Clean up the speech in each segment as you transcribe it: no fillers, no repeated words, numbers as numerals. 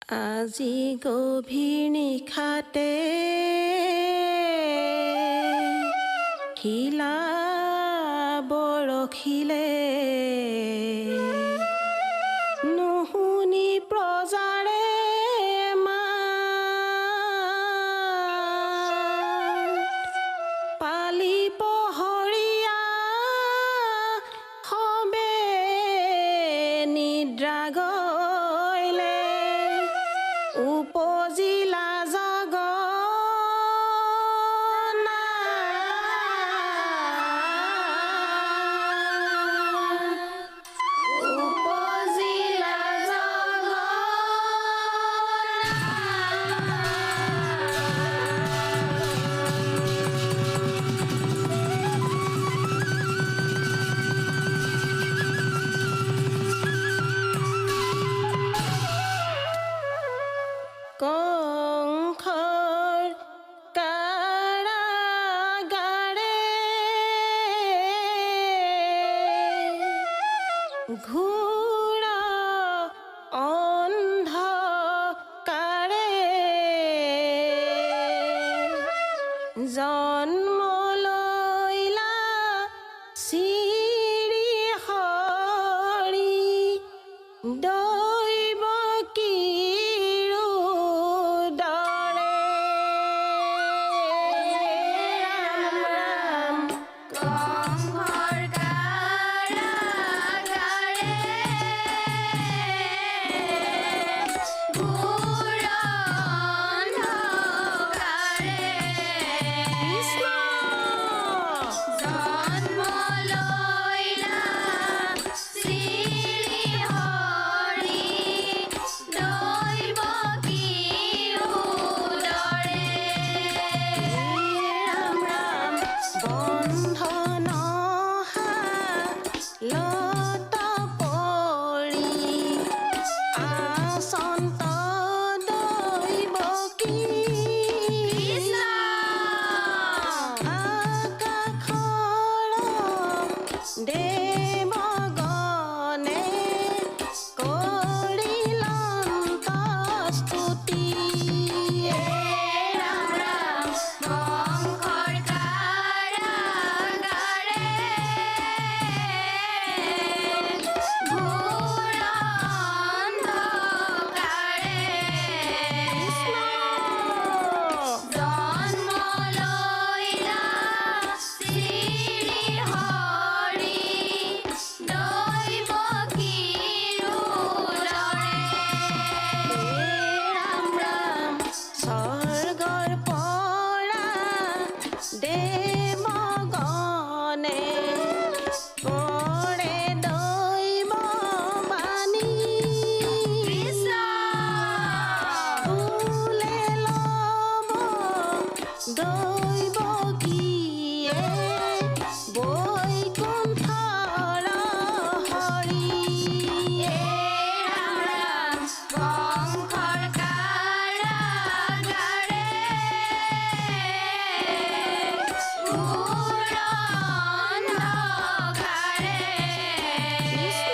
আজি গভীৰ নিশাতে শিলা বৰষিলে, নুশুনি প্ৰজাৰে পালি পহৰীয়া সবে নিদ্ৰা গইলে, উপজিলা জগনা উপজিলা জগনা। কংসৰ কাৰাগাৰে ঘোৰ অন্ধকাৰে জন্ম লৈলা শ্ৰী হৰি দৈৱকীৰ উদৰে। ৰাম ৰাম। কংসৰ কাৰাগাৰে ঘোৰ অন্ধকাৰে কৃষ্ণ। জন্ম লৈলা শ্ৰী হৰি দৈৱকীৰ উদৰে। ৰাম ৰাম। বন্ধন লত পৰি আচন্ত দৈৱকী, কৃষ্ণ। আকাশৰ দেৱগণে কৰিলন্ত স্তুতি। ৰাম ৰাম। কংসৰ কাৰাগাৰে ঘোৰ অন্ধকাৰে কৃষ্ণ। জন্ম লৈলা শ্ৰী হৰি দৈৱকীৰ উদৰে। ৰাম ৰাম। স্বৰ্গৰ পৰা দেৱগণে পৰে দৈৱ বাণী, কৃষ্ণ। কোলে ল'ব দৈৱকীয়ে বৈকুণ্ঠৰ হৰি। ৰাম ৰাম। কংসৰ কাৰাগাৰে ঘোৰ অন্ধকাৰে কৃষ্ণ।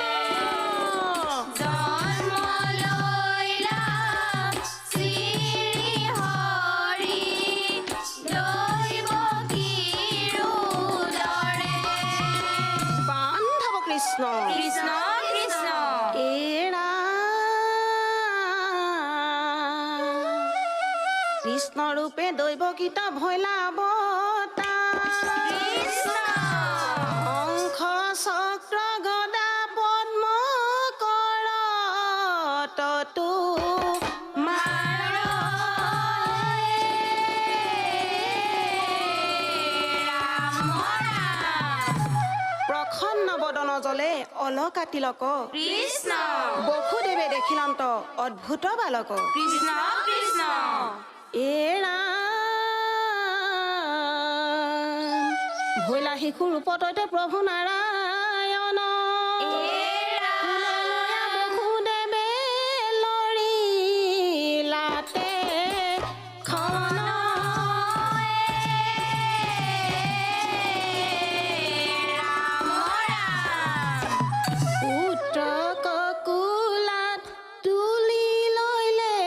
জন্ম লৈলা শ্ৰী হৰি দৈৱকীৰ উদৰে। বান্ধৱ কৃষ্ণ। কৃষ্ণ কৃষ্ণ। এৰা কৃষ্ণ ৰূপে দৈৱকীত ভৈলা অৱতাৰ, কৃষ্ণ। শংখ চক্ৰ গদা পদ্ম কৰ মাৰ। ৰাম ৰাম। প্ৰসন্ন বদন জলে অলকা তিলক, কৃষ্ণ। বসুদেৱে দেখিলন্ত অদ্ভুত বালক। কৃষ্ণ কৃষ্ণ। এৰা ভৈলা শিশু ৰূপত প্ৰভু নাৰায়ণ, বসুদেৱে লৰিলাতে খন। ৰাম ৰাম। পুত্ৰক কোলাত তুলি লৈলে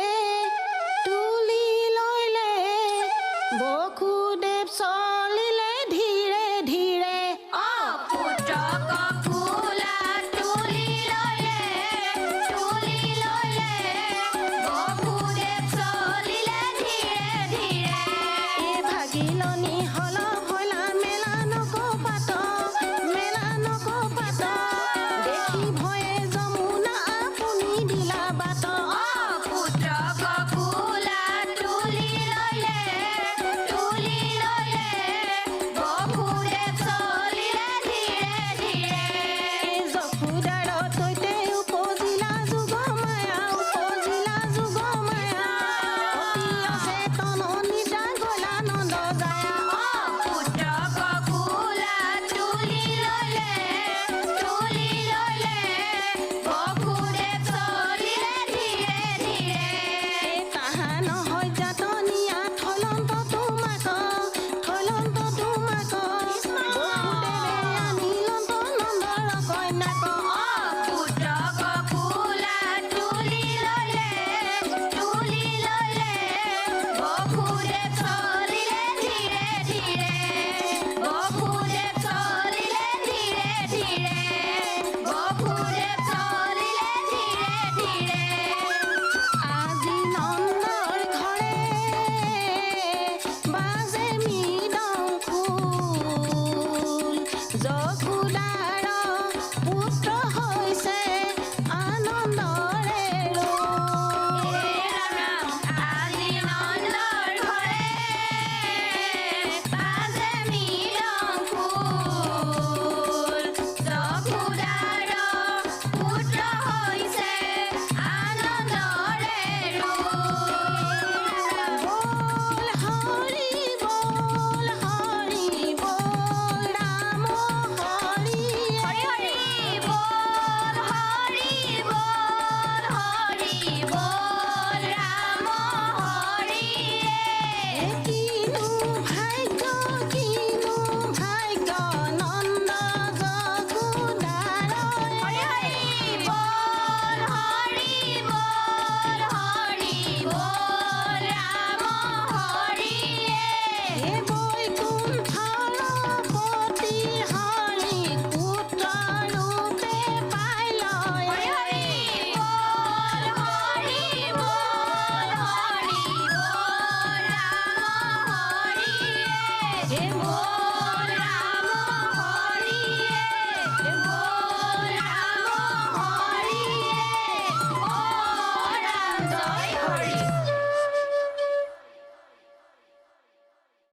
জয়।